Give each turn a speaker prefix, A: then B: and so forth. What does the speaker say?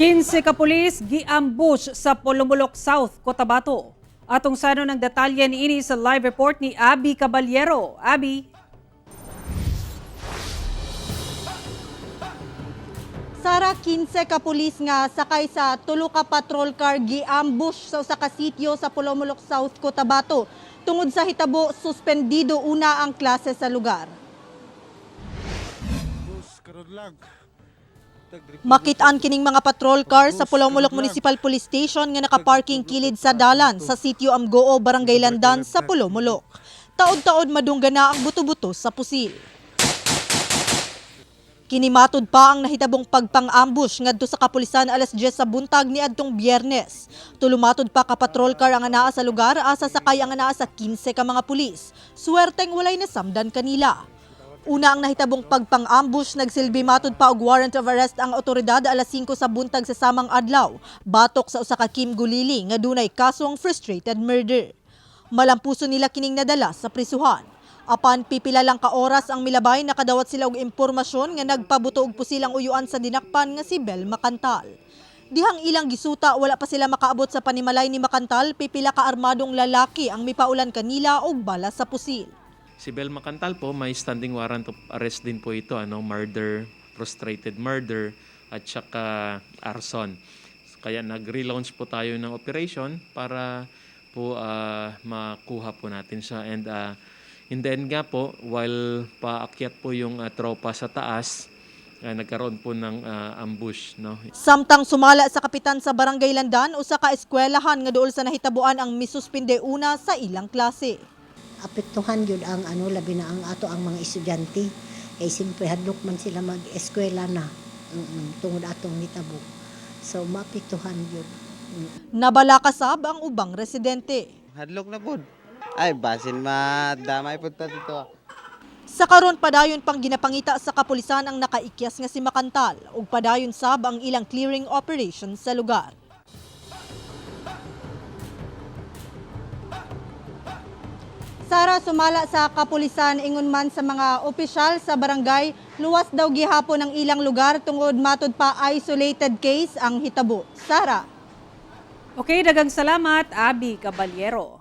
A: 15 ka pulis giambush sa Polomolok South, Cotabato. Atong sano ng detalye niini sa live report ni Abby Caballero. Abby?
B: Sara, 15 ka pulis nga sakay sa tulo ka patrol car giambush sa usa ka sitio sa Polomolok South, Cotabato. Tungod sa hitabo, suspendido una ang klase sa lugar. Makit-an kining mga patrol car sa Polomolok Municipal Police Station nga nakaparking kilid sa dalan sa sitio Amgoo, Barangay Landan sa Polomolok. Taod-taod madungga na ang buto-buto sa pusil. Kinimatud pa ang nahitabong pagpang-ambush ngadto sa kapulisan alas 10 sa buntag ni adtong Biyernes. Tulumatod pa ka patrol car ang anaa sa lugar asa sakay ang anaa sa 15 ka mga pulis. Suwerteng walay nasamdan kanila. Una ang nahitabong pagpang-ambush, nagsilbi matud pa og warrant of arrest ang otoridad alas 5 sa buntag sa samang adlaw. Batok sa usa ka Kim Gulili nga dunay kasong frustrated murder. Malampuso nila kining nadala sa prisuhan. Apan pipila lang ka oras ang milabay, nakadawat sila og impormasyon nga nagpabuto og pusilang uyuan sa dinakpan nga si Bel Macantal. Dihang ilang gisuta, wala pa sila makaabot sa panimalay ni Macantal, pipila ka armadong lalaki ang mipaulan kanila og bala sa pusil.
C: Si Bel Macantal po, may standing warrant of arrest din po ito, ano, murder, frustrated murder, at saka arson. Kaya nag-relaunch po tayo ng operation para po makuha po natin siya. And in the end nga po, while paakyat po yung tropa sa taas, nagkaroon po ng ambush. No?
B: Samtang sumala sa kapitan sa Barangay Landan, usa ka eskwelahan nga duol sa nahitabuan ang misuspinde una sa ilang klase.
D: Apektuhan gyud ang ano, labi na ang ato ang mga estudyante kay siyempre hadlok man sila mag-eskwela na tungod atong nitabo, so maapektuhan gyud.
B: Nabalaka sab ang ubang residente.
E: Hadlok na pod. Ay, basin madamay pud ta dito.
B: Sa karon, padayon pang ginapangita sa kapulisan ang nakaikyas nga si Macantal ug padayon sab ang ilang clearing operation sa lugar. Sara, sumala sa kapulisan, ingon man sa mga opisyal sa barangay, luwas daw gihapon ang ilang lugar tungod matud pa isolated case ang hitabo. Sara.
A: Okay, dagang salamat, Abby Caballero.